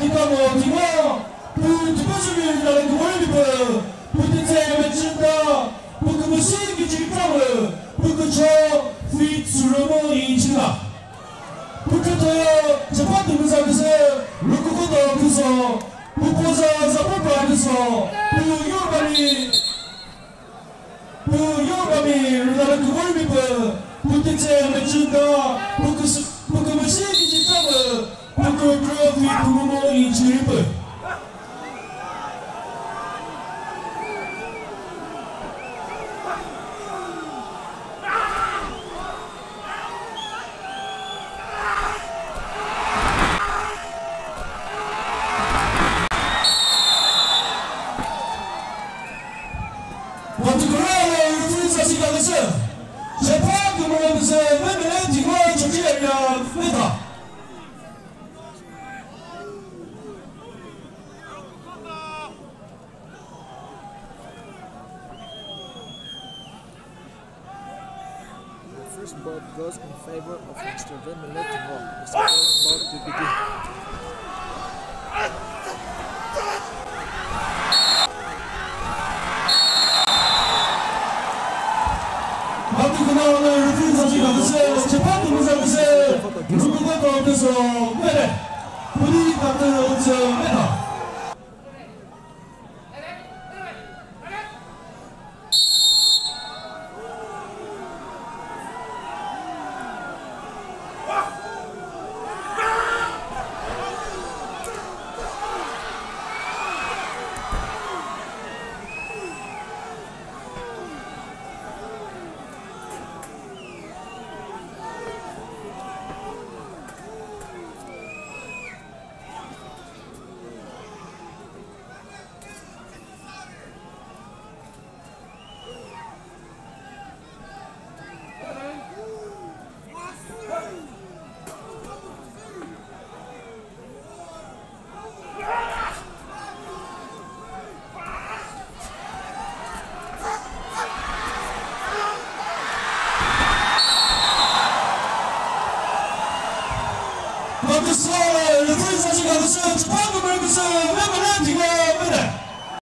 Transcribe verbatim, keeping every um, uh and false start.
Kamo timo, pu timo sumi na le kumori mi pu, pu titse me chinda, pu kumusi kichi kamo, pu kucho, fit suromo inchina. Pu kutoyo, chapa tumuza kuse, rukukuto kuso, pu poza za pu pra kuso, pu yobani. Pu yobami rüna le kümümi pü, pu titse me chinda, pu küsü, pu kümüshi kichi tsamü, pu kükro fi kumumo inchiri pü. Particularly, referee sasi kakese. Shepa kümüre kese, memele tingwa chokile ya meta. The first ball goes in favor of Mister Vemele Tingwa. The second ball to begin.